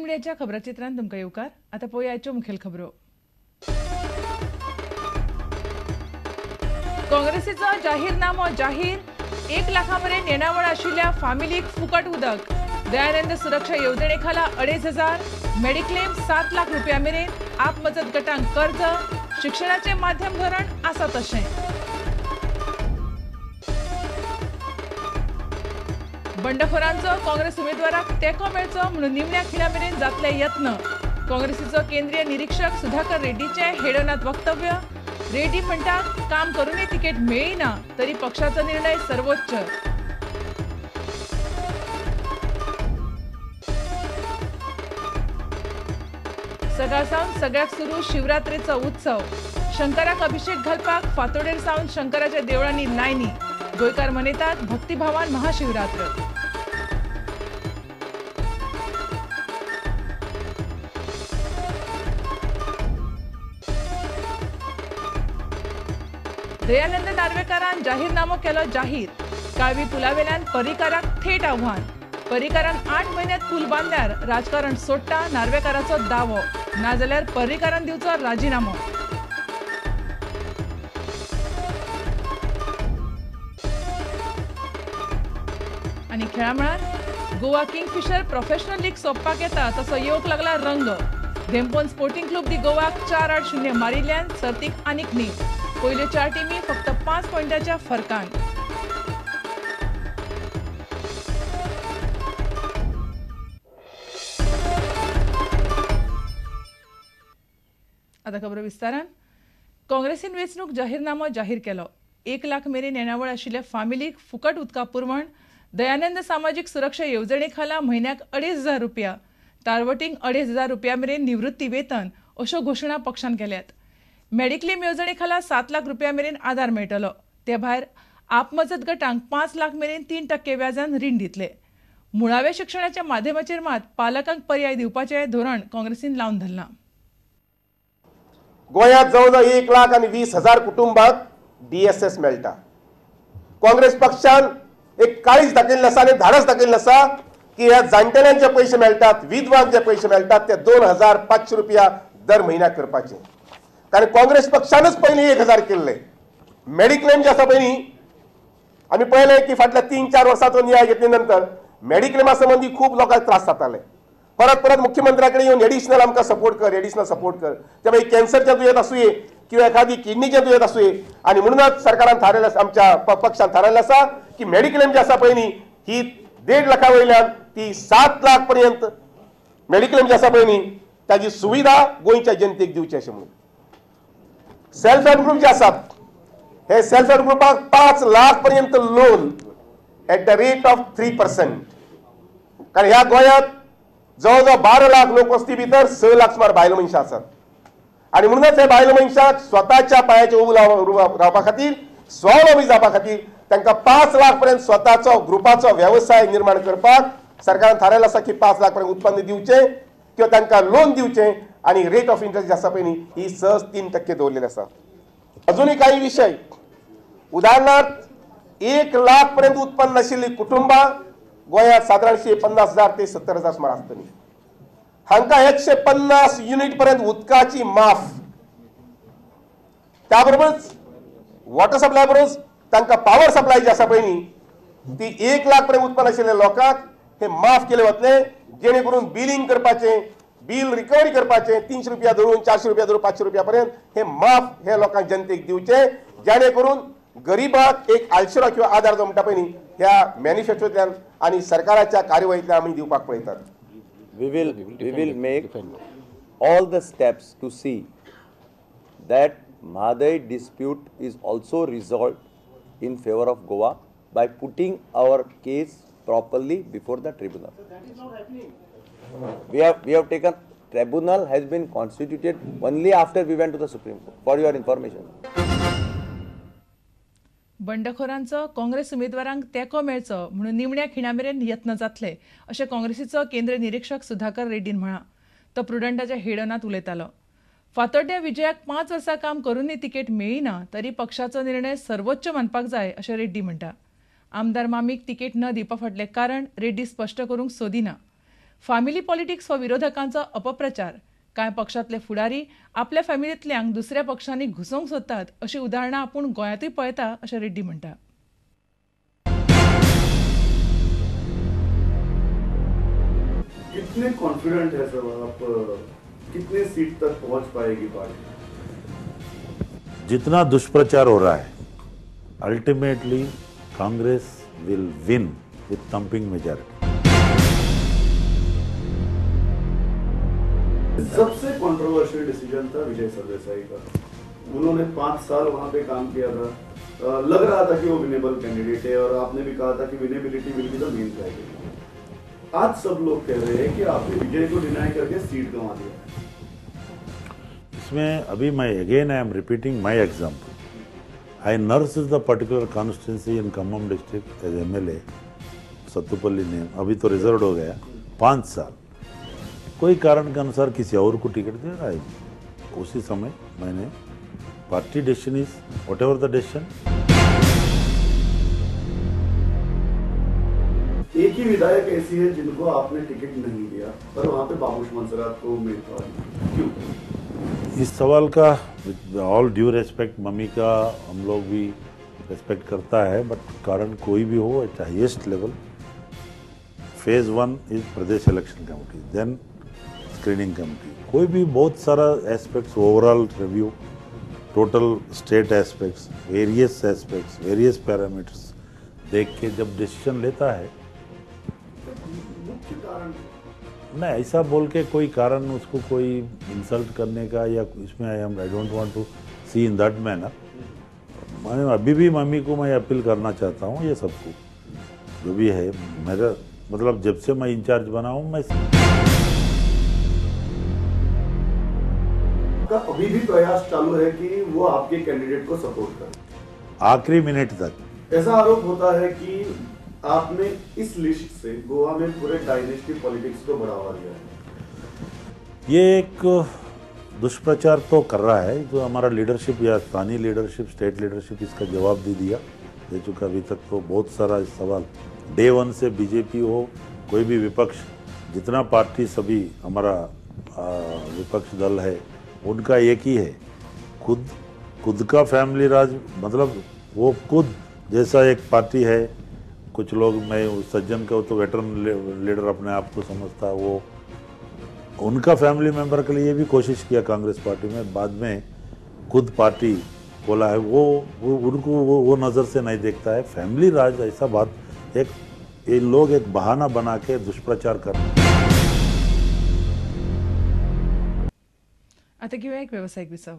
मिडियाच्या खबराचित्रांत तुमकां येवकार. आतां पळोवया आयच्यो मुखेल खबरो. काँग्रेसीचो जाहीरनामो जाहीर. 1 लाखा मेरेन येणावळ आशिल्ल्या फामिलीक फुकट उदक. दयानंद सुरक्षा येवजणे खाला 2500, मेडिक्लेम 7 लाख रुपया मेरेन, आप मजत गटांक कर्ज, शिक्षणाचें माध्यम धोरण आसा तशें. बंडखोरांचो काँग्रेस उमेदवाराक तेंको मेळचो म्हणून निमण्या खिणा मेरेन जातले यत्न. काँग्रेसीचो केंद्रीय निरीक्षक सुधाकर रेड्डीचें हेडोनात वक्तव्य. रेड्डी म्हणटात काम करूनय तिकेट मेळना तरी पक्षाचो निर्णय सर्वोच्च. सकाळ सावन सगळ्याक सुरू शिवरात्रेचो उत्सव. शंकराक अभिषेक घालपाक फातोडेर सावन शंकराच्या देवळांनी लायनी. गोंयकार मनयतात भक्तिभावान महाशिवरात्र. दयानंद नार्वेकारान जाहीरनामो केलो जाहीर. काळवी पुलावेल्यान पर्रीकाराक थेट आव्हान. पर्रीकारान 8 म्हयन्यांत पूल बांदल्यार राजकारण सोडटा नार्वेकाराचो दावो, नाजाल्यार पर्रीकारान दिवचो राजिनामो. आनी खेळा मळार गोवा किंगफिशर प्रोफेशनल लीग सोंपपाक येता तसो येवंक लागला रंग. धेंपोन स्पोर्टिंग क्लब दी गोवाक 4-8-0 मारिल्ल्यान सर्तीक आनीक न्ही. पयल्यो 4 टिमी फक्त 5 पॉयंटाच्या फरकान. आतां खबरो विस्तारान. काँग्रेसीन वेंचणूक जाहीरनामो जाहीर केलो. 1 लाख मेरेन येणावळ आशिल्ल्या फामिलीक फुकट उदका पुरवण, दयानंद सामाजीक सुरक्षा येवजणे खाला म्हयन्याक 2500 रुपया, तारवटींक 2500 रुपया मेरेन निवृत्ती वेतन अश्यो घोशणा पक्षान केल्यात. मेडिक्लेम येवजणे खाला 7 लाख रुपया मेरेन आदार मेळटलो. ते भायर आपमजत गटांक 5 लाख मेरेन 3% व्याजान रीण दितले. मुळाव्या शिक्षणाच्या माध्यमाचेर मात पालकांक पर्याय दिवपाचें धोरण काँग्रेसीन लावन धरलां. गोंयांत जवळ 1,20,000 कुटुंबांक डीएसएस मेळटा. काँग्रेस पक्षान एक काळीज दाखयल्लें आसा आनी धाडस दाखयल्लें आसा की ह्या जाणटेल्यांचे पयशे मेळटात, विधवांक जे पयशे मेळटात ते 2500 रुपया दर म्हयन्याक करपाचे. कारण काँग्रेस पक्षानच पयलीं 1000 केल्ले. मेडिक्लेम जे आसा पळय न्ही, आमी पळयलें की फाटल्या 3-4 वर्सांचो नियाळ घेतले नंतर मेडिक्लेमा संबंदी खूब लोकांक त्रास जाताले. परत परत मुख्यमंत्र्या कडेन येवन एडिशनल आमकां सपोर्ट कर, एडिशनल सपोर्ट कर. ते मागीर कॅन्सरचें दुयेंत आसुये किंवा एखादी किडनीचें दुयेंत आसुये. आनी म्हणूनच सरकारान थारायलें, आमच्या पक्षान थारायलें आसा की मेडिक्लेम जे आसा पळय न्ही ही 1.5 लाखा वयल्यान ती 7 लाख पर्यंत मेडिक्लेम जे आसा पळय न्ही ताजी सुविधा गोंयच्या जनतेक दिवची अशें म्हणून. सेल्फ हेल्प ग्रुप जे आसात हे सेल्फ हेल्प ग्रुपाक 5 लाख पर्यंत loan at the rate of 3%. कारण ह्या गोंयांत जवळ जवळ 12 लाख लोक वस्ती भितर 6 लाख सुमार बायल मनशां आसात. आनी म्हणूनच हे बायल मनशांक स्वताच्या पांयाचेर उबो रावपा खातीर, स्वावलंबी जावपा खातीर तांकां 5 लाख पर्यंत स्वताचो ग्रुपाचो वेवसाय निर्माण करपाक सरकारान थारायलें आसा की 5 लाख पर्यंत उत्पन्न दिवचें किंवा तांकां लोन दिवचें. आनी रेट ऑफ इंट्रस्ट जी आसा पळय न्ही ही सहज 3% दवरलेली आसा. अजुनूय काही विशय, उदाहरणार्थ 1 लाख पर्यंत उत्पन्न आशिल्लीं कुटुंबां गोंयांत सादारणशी 50,000 ते 70,000 सुमार आसतली. हांकां 150 युनिट पर्यंत उदकाची माफ, त्या बरोबरच वॉटर सप्लाय बरोबर तांकां पावर सप्लाय जी आसा पळय न्ही ती 1 लाख पर्यंत उत्पन्न आशिल्ल्या लोकांक हे माफ केले वतले, जेणे करून बिलिंग करपाचें, बील रिकवरी करपाचें 300 रुपया धरून 400 रुपया धरून 500 रुपया पर्यंत हे माफ हे लोकांक जनतेक दिवचें, जेणे करून गरिबाक एक आलशिरो किंवा आदार जो म्हणटा पळय न्ही ह्या मॅनिफेस्टोंतल्यान आनी सरकाराच्या कार्यवाहींतल्यान आमी दिवपाक पळयतात. We will make all the steps to see that Mhadei dispute is also resolved in favor of Goa by putting our case properly before the tribunal. So that is not happening. We have taken, tribunal has been constituted only after we went to the Supreme Court, for your information. बंडखोरांचो Congress उमेदवारांक तेंको मेळचो म्हणून निमण्या खिणा मेरेन यत्न जातले अशें काँग्रेसीचो केंद्रीय निरीक्षक सुधाकर रेड्डीन म्हळां. तो प्रुडंटाच्या हेडनात उलयतालो. फातोड्ड्या विजयाक 5 वर्सां काम करूनय तिकेट मेळना तरी पक्षाचो निर्णय सर्वोच्च मानपाक जाय अशें रेड्डी म्हणटा. आमदार मामीक तिकेट न दिवपा फाटलें कारण रेड्डी स्पश्ट करूंक सोदिना. फॅमिली पॉलिटिक्स हो विरोधकांचो अपप्रचार. कांय पक्षांतले फुडारी आपल्या फॅमिलींतल्यांक दुसऱ्या पक्षांनी घुसोवंक सोदतात अशी उदाहरणां आपूण गोंयांतूय पळयता अशें रेड्डी म्हणटा. कितने कॉन्फिडेंट है सर आप, कितने सीट तक पहुंच पाएगी पार्टी? जितना दुष्प्रचार हो रहा है, ultimately Congress will win with thumping majority. सबसे कंट्रोवर्शियल डिसीजन था विजय सरदेसाई का। उन्होंने 5 साल वहां पे काम किया था, लग रहा था कि वो विनेबल कैंडिडेट है और आपने भी कहा था कि winnability will be the main criteria. आज सब लोग कह रहे हैं कि आपने विजय को डिनाई करके सीट गंवा दिया। इसमें अभी मैं again I am repeating my example. I nurse is the particular constituency in Khammam district as MLA, Sathupalli name अभी तो रिजर्व हो गया। 5 साल कोई कारण के अनुसार किसी और को टिकट दे रहा है। उसी समय मैंने party decision is whatever the decision. एक ही विधायक ऐसी है जिनको आपने टिकट नहीं दिया, पर वहां पे बाबूश मंसरात को उम्मीदवार क्यों? इस सवाल का with all due respect, mummy का हम लोग भी रेस्पेक्ट करता है, बट कारण कोई भी हो, at highest level phase 1 is Pradesh election committee, then screening committee. कोई भी बहुत सारा aspects, overall review, total state aspects, various aspects, various parameters देख के जब डिसीजन लेता है। नहीं, ऐसा बोल के कोई कारण उसको कोई इंसल्ट करने का या इसमें I don't want to see in that manner. मैं अभी भी मम्मी को मैं अपील करना चाहता हूँ, ये सबको जो भी है मेरा मतलब जब से मैं इंचार्ज बना हूँ मैं का अभी भी प्रयास चालू है कि वो आपके कैंडिडेट को सपोर्ट करें आखिरी मिनट तक। ऐसा आरोप होता है कि आपने इस लिस्ट से गोवा में पूरे डायनेस्टी पॉलिटिक्स को बढ़ावा दिया है। ये एक दुष्प्रचार तो कर रहा है, जो हमारा लीडरशिप या स्थानीय लीडरशिप, स्टेट लीडरशिप इसका जवाब दे दिया दे चुका। अभी तक तो बहुत सारा सवाल डे 1 से बीजेपी हो कोई भी विपक्ष, जितना पार्टी सभी हमारा विपक्ष दल है उनका एक ही है, खुद का फैमिली राज, मतलब वो खुद जैसा एक पार्टी है। कुछ लोग, मैं उस सज्जन का तो वेटरन लीडर अपने आप को समझता, वो उनका फैमिली मेम्बर के लिए भी कोशिश किया कांग्रेस पार्टी में, बाद में खुद पार्टी बोला है वो उनको वो नज़र से नहीं देखता है। फैमिली राज ऐसा बात एक ये लोग एक बहाना बना के दुष्प्रचार कर। आता घेऊया एक व्यावसायिक विसव।